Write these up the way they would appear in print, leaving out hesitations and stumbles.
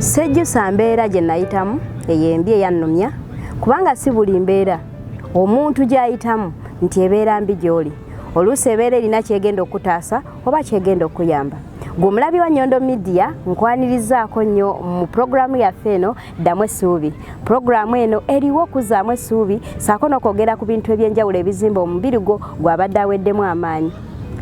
Sejjusa mbeera gye nayitamu eyo embi eyannumya, kubanga si buli mbeera omuntu gy'ayitamu nti ebeera mbi gy'oli. Oluusi ebeera erina kyegenda okutaasa oba kyegenda okuyamba. Gwe omulabi wa Nyondo Media, nkwanirizaako nnyo mu pulogulaamu yaffe eno Ddamu Essuubi. Pulogulaamu eno eriwo okuzzaamu essuubi saako n'okwogera ku bintu eby'enjawulo ebizimba omubiri gwo gw'abadde aweddemu amaanyi.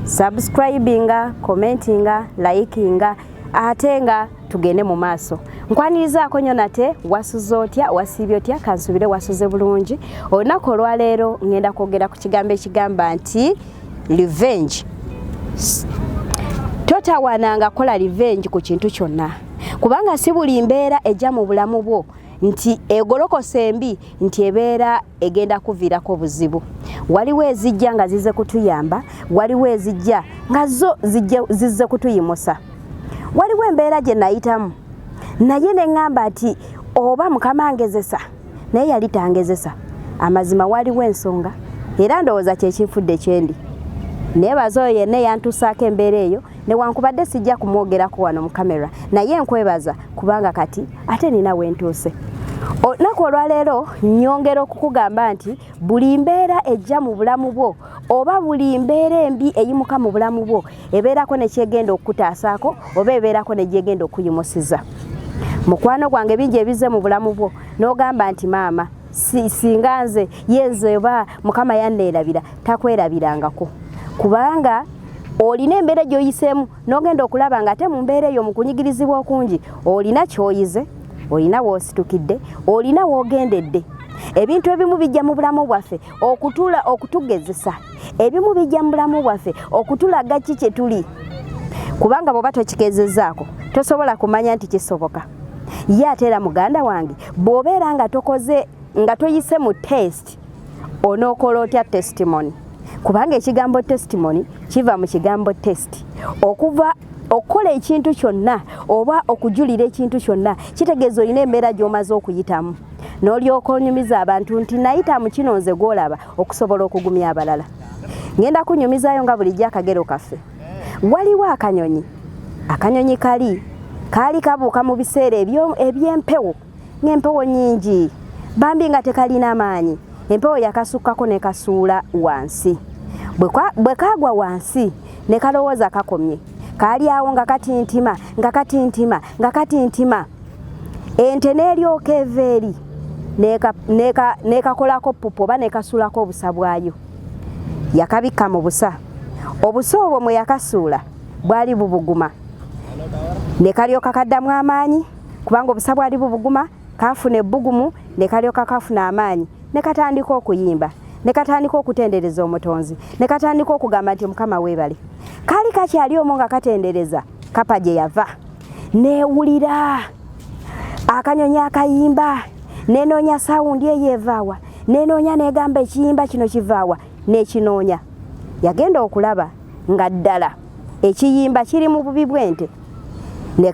Subscribinga, commentinga, likinga, ate nga tugende mu maaso. Nkwanirizaako nnyo nate. Wasuze otya? Wasiibye otya? Kansubire wasuze bulungi. Olunaku olwaleero ngenda kwogera ku kigambo ekigamba nti revenge. Totawaananga kukola revenge ku kintu kyonna, kubanga si buli mbeera ejja mu bulamu bwo nti egolokosa embi nti ebeera egenda kuviirako obuzibu. Waliwo ezijja nga zize kutuyamba, waliwo ezijja nga zo zizze kutuyimusa. Waliwo embeera gye nayitamu naye ne ŋŋamba nti oba Mukama angezesa, naye yali tangezesa. Amazima waliwo ensonga, era ndowooza kyekinfudde kyendi. Neebaza oyo yenna eyantuusaako embeera eyo, newankubadde sijja kumwogerako wano mu kamera, naye nkwebaza kubanga kati ate nina wentuuse. Olunaku olwaleero nyongera okukugamba nti buli mbeera ejja mu bulamu bwo oba buli mbeera embi eyimuka mu bulamu bwo ebeerako nekyegenda okukutaasaako oba ebeerako negyegenda okuyimusiza. Mukwano gwange, bingi ebizze mu bulamu bwo n'ogamba nti maama, singa nze yenze oba Mukama yanneerabira. Takwerabirangako, kubanga olina embeera gy'oyiseemu n'ogenda okulaba nga ate mu mbeera eyo, mu kunyigirizibwa okungi, olina ky'oyize, olina w'ositukidde, olina w'ogendedde. Ebintu ebimu bijja mu bulamu bwaffe okutula okutugezesa, ebimu bijja mu bulamu bwaffe okutulaga ki kye tuli, kubanga bw'oba tokikezezaako tosobola kumanya nti kisoboka. Ye ate era muganda wange, bw'obeera nga tokoze, nga toyise mu test, onookola otya testimony? Kubanga ekigambo testimony kiva mu kigambo test. Okuva okukola ekintu kyonna oba okujulira ekintu kyonna kitegeeza olina embeera gy'omaze okuyitamu n'olyoka onyumiza abantu nti nayita mu kino nze gw'olaba, okusobola okugumya abalala. Ngenda kunyumizaayo nga bulijjo akagero kaffe. Waliwo akanyonyi. Akanyonyi kali kaali kabuuka mu biseera eby'empewo, ng'empewo nyingi, bambi nga tekalina maanyi. Empewo yakasukkako ne kasuula wansi. Bwe kaagwa wansi ne kalowooza kakomye. Kaali awo nga katintima, nga katintima, nga katintima. Ente n'eryoka eva eri n'ekakolako pupu oba n'ekasuulako obusa bwayo. Yakabikka mu busa. Obusa obwo mwe yakasuula bwali bubuguma, ne kalyoka kaddamu amaanyi, kubanga obusa bwali bubuguma. Kaafuna ebbugumu ne kalyoka kafuna amaanyi, ne katandika okuyimba, ne katandika okutendereza Omutonzi, ne katandika okugamba nti Mukama weebale. Kaali kakyali omwo nga katendereza, kapa gye yava neewulira akanyonyi akayimba. Nenoonya sound eyo evaawa, nenoonya, negamba ekiyimba kino kivaawa, nekinoonya. Yagenda okulaba nga ddala ekiyimba kiri mu bubi bw'ente. Ne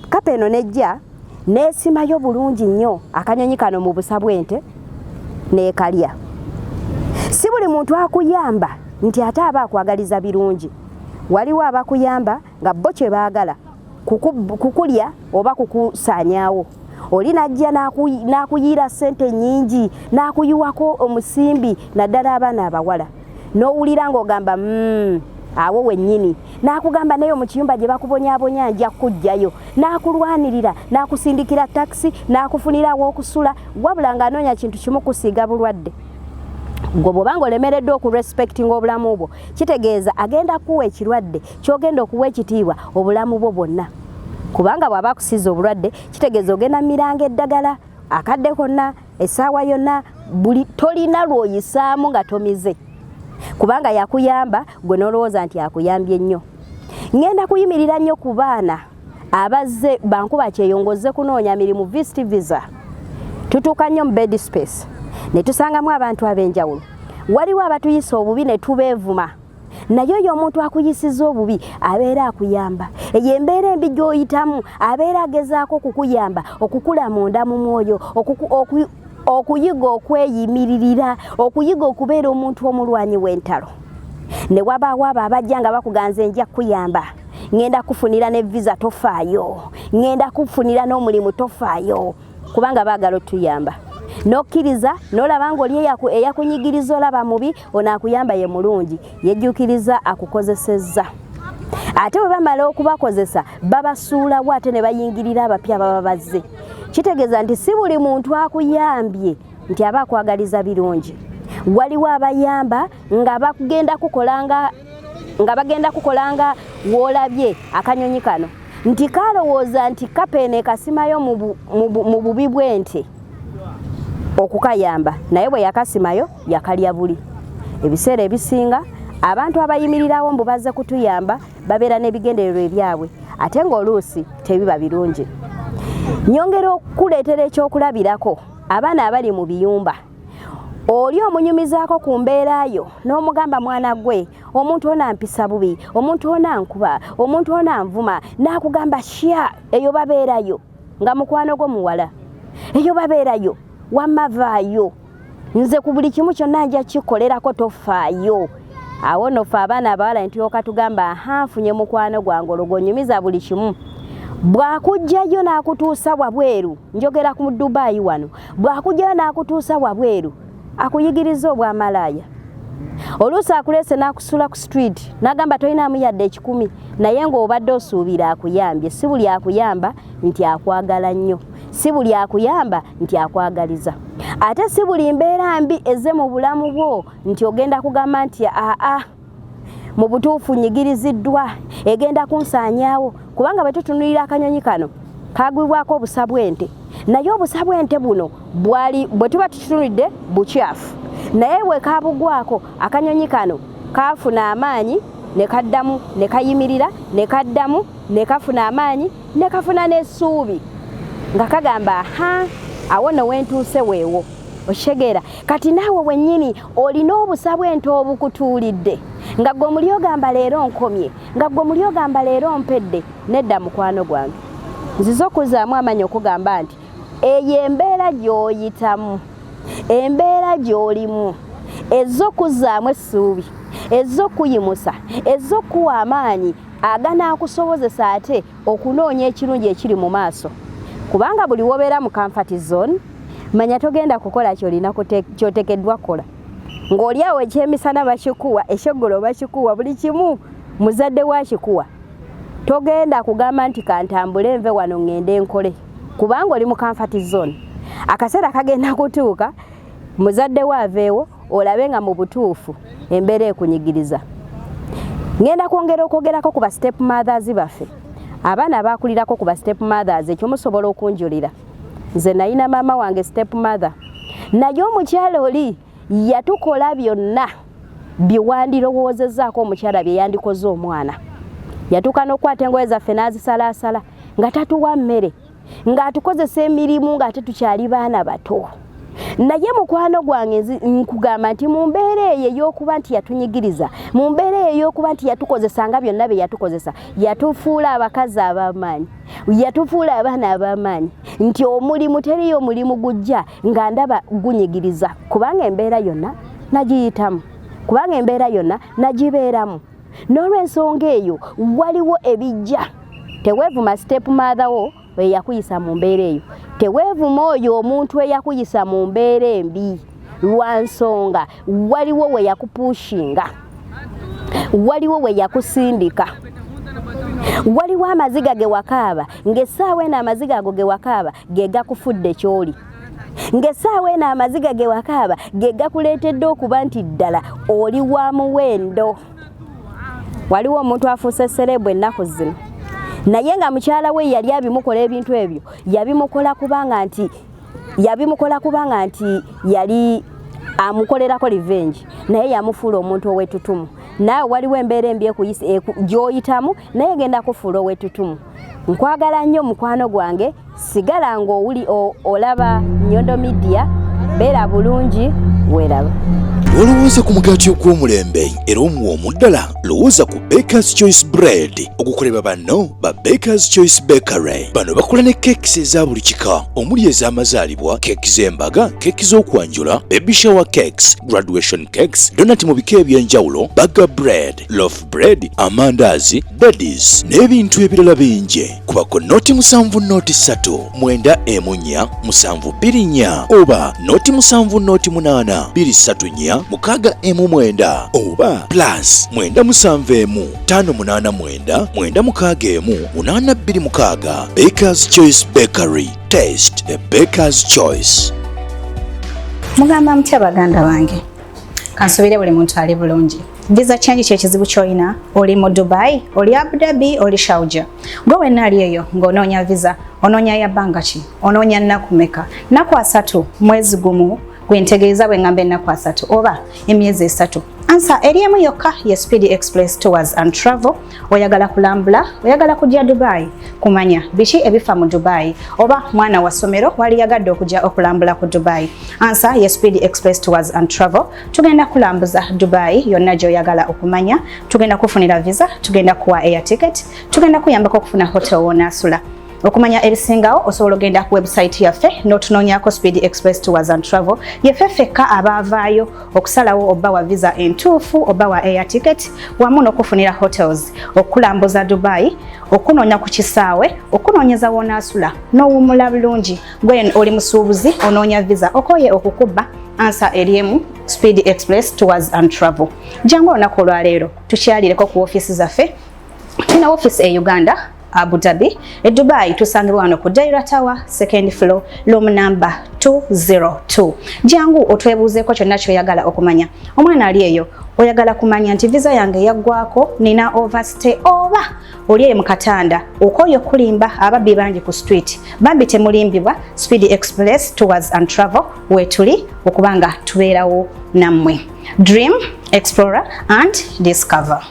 kapa eno nejja neesimayo bulungi nnyo akanyonyi kano mu busa bw'ente neekalya. Si buli muntu akuyamba nti ate aba akwagaliza birungi. Waliwo abakuyamba nga bo kye baagala kukulya oba kukusaanyaawo. Oli najja n'akuyiira ssente nnyingi, n'akuyiwako omusimbi, naddala abaana abawala, n'owulira ng'ogamba awo wennyini, n'akugamba naye mu kiyumba gye bakubonyaabonya nja kukuggyayo, n'akulwanirira, n'akusindikira takisi, n'akufunira aw'okusula, wabula ng'anoonya kintu kimu, kusiiga bulwadde. Gwe bw'oba ng'olemereddwa okurespectinga obulamu bwo, kitegeeza agenda kuwa ekirwadde ky'ogenda okuwa ekitiibwa obulamu bwo bwonna, kubanga bw'aba akusiiza obulwadde kitegeeza ogenda miranga eddagala akadde konna, essaawa yonna, buli tolina lw'oyisaamu nga tomize, kubanga yakuyamba gwe n'olowooza nti akuyambye nnyo. Ŋŋenda kuyimirira nnyo ku baana abazze bankuba kyeyongozze kunoonya mirimu, visit visa. Tutuuka nnyo mu bed space ne tusangamu abantu ab'enjawulo. Waliwo abatuyisa obubi ne tubeevuma, naye oyo omuntu akuyisiza obubi abeera akuyamba. Eyo embeera embi gy'oyitamu abeera agezaako okukuyamba okukula munda mu mwoyo, okuyiga okweyimiririra, okuyiga okubeera omuntu omulwanyi w'entalo. Ne wabaawo abo abajja nga bakuganza, enja kukuyamba, Ŋŋenda kufunira ne visa, tofaayo. Ŋŋenda kufunira n'omulimu, tofaayo, kubanga baagala otuyamba. N'okkiriza n'olaba ng'oli eyakunyigiriza olaba mubi, ono akuyamba ye mulungi, yejjuukiriza akukozesezza. Ate bwe bamala okubakozesa babasuulawo, ate ne bayingirira abapya baba bazze. Kitegeeza nti si buli muntu akuyambye nti aba akwagaliza birungi. Waliwo abayamba nga bagenda kukolanga, nga bagenda kukolanga w'olabye akanyonyi kano nti kalowooza nti kapeene kasimayo mu bubi bw'ente okukayamba, naye bwe yakasimayo yakalya buli. Ebiseera ebisinga abantu abayimirirawo mbu bazze kutuyamba babeera n'ebigendererwa ebyabwe, ate ng'oluusi tebiba birungi. Nyongera okukuleetera ekyokulabirako, abaana abali mu biyumba, oli omunyumizaako ku mbeera yo n'omugamba, "Mwana gwe, omuntu ono ampisa bubi, omuntu ono ankuba, omuntu ono anvuma," n'akugamba, "Sya, eyo babeerayo," nga mukwano gwo muwala, "Eyo babeerayo, wamma vaayo, nze ku buli kimu kyonna nja kikolerako, tofaayo." Awo nno ffe abaana abawala ne tulyoka tugamba, "Aha, nfunye mukwano gwange." Olwo gw'onyumiza buli kimu, bw'akugjayo n'akutuusa wabweru, njogera ku Dubayi wano, bw'akugjayo n'akutuusa wabweru akuyigiriza obwamalaaya. Oluusi akuleese n'akusula ku street n'agamba tolinaamu yadde 100, naye ng'obadde osuubira akuyambye. Si buli akuyamba nti akwagala nnyo, si buli akuyamba nti akwagaliza, ate si buli mbeera mbi ezze mu bulamu bwo nti ogenda kugamba nti aa, mu butuufu nyigiriziddwa, egenda kunsaanyaawo. Kubanga bwe tutunulira akanyonyi kano, kagwibwako obusa bw'ente, naye obusa bw'ente buno bwali bwe tuba tukitunulidde bukyafu, naye bwe kabugwako akanyonyi kano kafuna amaanyi ne kaddamu ne kayimirira, ne kaddamu ne kafuna amaanyi, ne kafuna n'essuubi nga kagamba, "Aha, awo nno wentuuse weewo." Okitegeera? Kati naawe wennyini olina obusa bw'ente obukutuulidde, nga gwe muli ogamba leero nkomye, nga gwe muli ogamba leero mpedde. Nedda mukwano gwange, nzize okuzaamu amaanyi okugamba nti eyo embeera gy'oyitamu, embeera gy'olimu, ez'okuzzaamu essuubi, ez'okuyimusa, ez'okuwa amaanyi aganaakusobozesa ate okunoonya ekirungi ekiri mu maaso. Kubanga buli wobeera mu comfort zone, manya togenda kukola kyolina kyotekeddwa kukola. Ng'oli awo ekyemisana bakikuwa, ekyeggulo bakikuwa, buli kimu muzadde wakikuwa, togenda kugamba nti kantambule nve wano ŋŋende nkole, kubanga oli mu comfort zone. Akaseera kagenda kutuuka muzadde we aveewo, olabe nga mu butuufu embeera ekunyigiriza. Ŋŋenda kwongera okwogerako ku ba step mothers baffe, abaana abakulirako ku ba step mothers. Ekyo musobola okunjulira, nze nalina maama wange step mother, naye omukyala oli yatukola byonna bye wandirowoozezzaako omukyala bye yandikoze omwana. Yatuuka n'okukwata engoye zaffe n'azisalaasala, nga tatuwa mmere, ng'atukozesa emirimu ng'ate tukyali baana bato. Naye mukwano gwange, nkugamba nti mu mbeera eyo ey'okuba nti yatunyigiriza, mu mbeera eyo ey'okuba nti yatukozesa nga byonna bye yatukozesa, yatufuula abakazi ab'amaanyi, yatufuula abaana ab'amaanyi, nti omulimu teriyo omulimu gujja nga ndaba gunyigiriza, kubanga embeera yonna nagiyitamu, kubanga embeera yonna nagibeeramu. N'olw'ensonga eyo waliwo ebijja. Teweevuma step mother wo eyakuyisa mu mbeera eyo, teweevuma oyo omuntu eyakuyisa mu mbeera embi, lwa nsonga waliwo we yakupushinga, waliwo we yakusindika, waliwo amaziga ge wakaaba, ng'essaawa eno amaziga ago ge wakaaba ge gakufudde ky'oli, ng'essaawa eno amaziga ge wakaaba ge gakuleetedde okuba nti ddala oli wa muwendo. Waliwo omuntu afuuse celeb ennaku zino, naye nga mukyala we yali abimukola ebintu ebyo, yabimukola kubanga nti yali amukolerako revenge, naye yamufuula omuntu ow'ettutumu. Naawe waliwo embeera embi gy'oyitamu, naye genda kufuula ow'ettutumu. Nkwagala nnyo mukwano gwange, sigala ng'owuli olaba Nyondo Media. Beera bulungi, weeraba. Olowooza ku mugaati ogw'omulembe era omuwoomu ddala, lowooza ku Bakers Choice Bread ogukolebwa banno ba Bakers Choice Bakery. Bano bakola ne cakes eza buli kika omuli ez'amazaalibwa, keeki z'embaga, keeki z'okwanjula, baby shower cakes, graduation cakes, donut mu bika eby'enjawulo, burger bread, loaf bread, amandaazi, daddies n'ebintu ebirala bingi. Kubako 0 7 0 3 9 1 4 7 2 4 oba 0 7 0 8 2 3 4 6 1 9 oba +971 5 8 9 9 6 1 8 2 6. Bakers Choice Bakery, taste the Bakers Choice. Mugamba mutya baganda bange? Kansubire buli muntu ali bulungi. Visa change kyekizibu kyolina. Oli mu Dubai, oli Abu Dhabi, oli Sharjah, gwe wenna ali eyo ng'onoonya visa, onoonya ya bbanga ki? Onoonya nnaku meka? Nnaku 30, mwezi gumu gwentegeeza bwe ngamba ennaku 30 oba emyezi 3? Answer eri emu yokka, ye Speed Express Tours and Travel. Oyagala kulambula, oyagala kujja Dubai kumanya biki ebifa mu Dubai, oba mwana wa ssomero waliyagadde okujja okulambula ku Dubai, answer ye Speed Express Tours and Travel. Tugenda kulambuza Dubai yonna gy'oyagala okumanya, tugenda kufunira visa, tugenda kuwa air ticket, tugenda kuyambako okufuna hotel wonaasula. Okumanya ebisingawo osobola ogenda ku website yaffe n'otunoonyako Speed Express Tours and Travel. Yeffe ffekka abaavaayo okusalawo obba wa visa entuufu, oba wa air ticket, wamu n'okufunira hotels, okulambuza Dubai, okunoonya ku kisaawe, okunoonyeza woonaasula n'owummula bulungi. Gwe oli musuubuzi onoonya visa, okoye okukubba, answer eri emu, Speed Express Tours and Travel. Jangu olunaku olwaleero tukyalireko ku ofiisi zaffe. Tulina ofiisi e Uganda, Abu Dhabi. E Dubai tusangibwa wano ku Daira Tower, second floor, room number 202. Jangu otwebuuzeeko kyonna kyoyagala okumanya. Omwana ali eyo oyagala kumanya nti visa yange yaggwako, nina overstay, oba oli eyo mu katanda okooye okulimba, ababbi bangi ku street, bambi temulimbibwa. Speed Express Tours and Travel wetuli okubanga tubeerawo nammwe. Dream, explore and discover.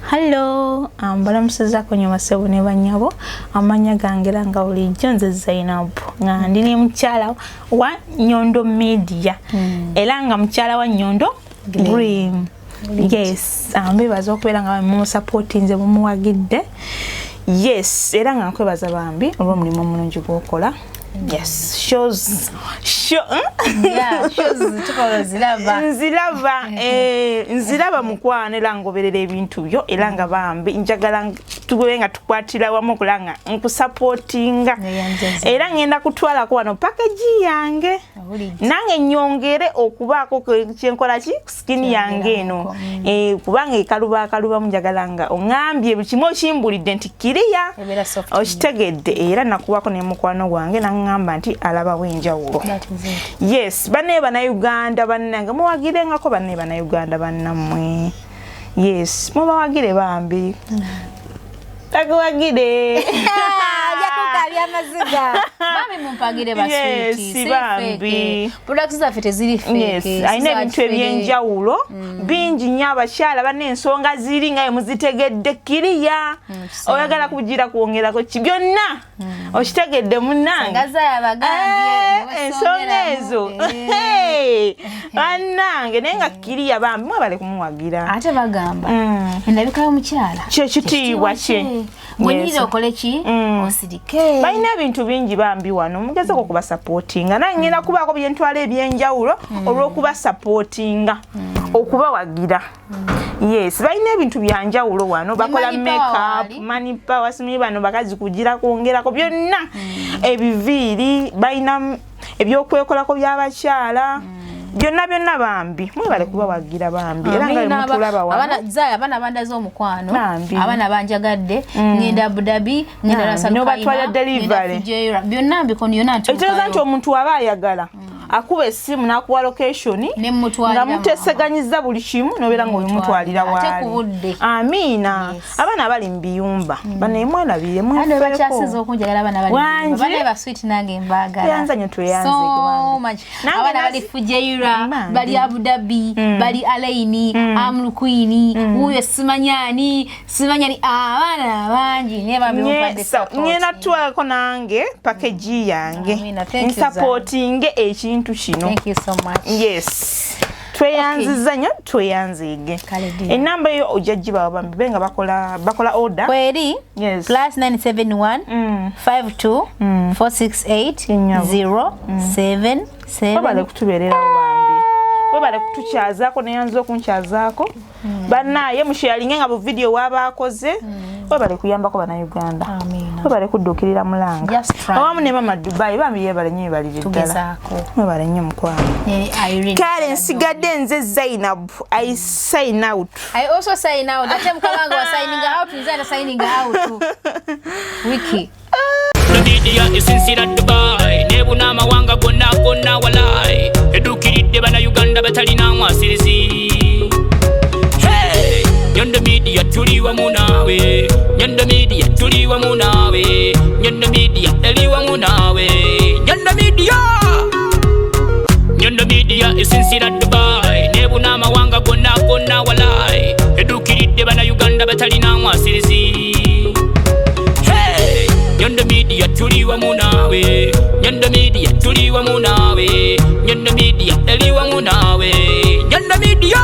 Hallo, mbalamusizaako nnyo basebo ne bannyabo. Amannya gange era nga bulijjo nze Zainabu, nga ndi ne mukyala wa Nyondo Media, era nga mukyala wa Nyondo Green. Yes, mbebaza okubeera nga mumusapootinze, mumuwagidde. Yes, era nga nkwebaza bambi olw'omulimu omulungi gw'okola. Yes, shows show. Yeah, shows tukola ziraba. Nziraba, nziraba mukwano, era ngoberera ebintu byo, era nga bambi njagala tugube nga tukwatira wamu okulaba nga nkusapootinga. Neyanjaza. Era ngenda kutwalako wano package yange. Awulidde. Nange nyongere okubaako kyenkola ki ku skin yange eno. Kubanga ekaluba akalubamu, njagala nga oŋŋambye buli kimu okimbulidde nti kiriya. Ebeera soft. Okitegedde? Era nakubako ne mukwano gwange naŋŋamba nti alabawo enjawulo. That is it. Yes, bannaye Bannayuganda bannange, muwagirengako bannaye Bannayuganda bannammwe. Yes, mubawagire bambi, takuwagire. Ojja amaziga. Bambi mumpagire ba Yes, sweetie. Si bambi. fake. Products zaffe teziri fake. Yes, alina ebintu ebyenjawulo bingi nnyo. Abakyala banna, ensonga ziri nga muzitegeddde kiriya. Oyagala kugira kwongerako ki byonna okitegedde munnange. Ngaza yabagambye. Ensonga ezo. Hey, bannange, naye nga kiriya bambi mwebale kumuwagira. Ate bagamba endabika y'omukyala Kyekitiibwa kye. Bwenyirira okole ki? Osirike. Balina ebintu bingi bambi wano, mugezeko okubasapootinga. Nange ngenda kubaako byentwala ebyenjawulo olw'okubasapootinga, okubawagira. Yes, balina ebintu byanjawulo wano, bakola Money Power makeup. wali. Money Power, simanyi bano bakazi kugira kwongerako byonna, ebiviiri, balina ebyokwekolako by'abakyala. Byonna byonna bambi mwebale kubawagira bambi, era nga mutulaba wano. Abaana bandaze omukwano, abaana banjagadde, ngenda Abu Dhabi, ngenda Ras Al Khaimah, delivery byonna mbikono yonna. Ekitegeeza nti omuntu aba ayagala akuba essimu n'akuwa location nga muteseganyiza buli kimu n'obeera ng'obimutwalira waali. Amiina. Abaana abali mu biyumba bano mwerabire, mwefeeko tweyanza nnyo, tweyanze. Abaana bali Fujairah, bali Abu Dhabi, bali Alaini, Amul Queen, wuuyo simanyani simanyani, abaana bangi naye bambi mumpadde support. Ngenda tutwalako nange package yange nsupportinge ekintu kino. Thank you so much. Yes, tweyanziza nnyo, tweyanziige. Enamba eyo ojja gibawa bambi be nga bakola order. Kweri. Yes. +971 52 468 077. Webale kutubeererawo bambi, webale kutukyazaako, neyanza okunkyazaako. Bannaaye musharinge nga bu video waba akoze. Webale kuyambako bannayuganda, webale kudduukirira mulanga awamu ne mama Dubai bambi, yebale nnyo, yebalire ddala, webale nnyo mukwano. Kale nsigadde nze Zainab, I sign out. I also sign out. Ate mukama wange wa signing out, nze signing out. Wiki. Media esinzira Dubai nebuna amawanga gonna gonna, walai eduukiridde bannayuganda batalina mwasirizi. Hey! Nyondo Media tuli wamu naawe, Nyondo Media tuli wamu naawe, Nyondo Media eri wamu naawe, Nyondo Media. Nyondo Media esinzira Dubai nebuna amawanga gonna gonna, walai eduukiridde bannayuganda batalina mwasirizi. Hey! Nyondo Media tuli wamu naawe, Nyondo Media tuli wamu naawe, Nyondo Media eri wamu naawe, Nyondo Media.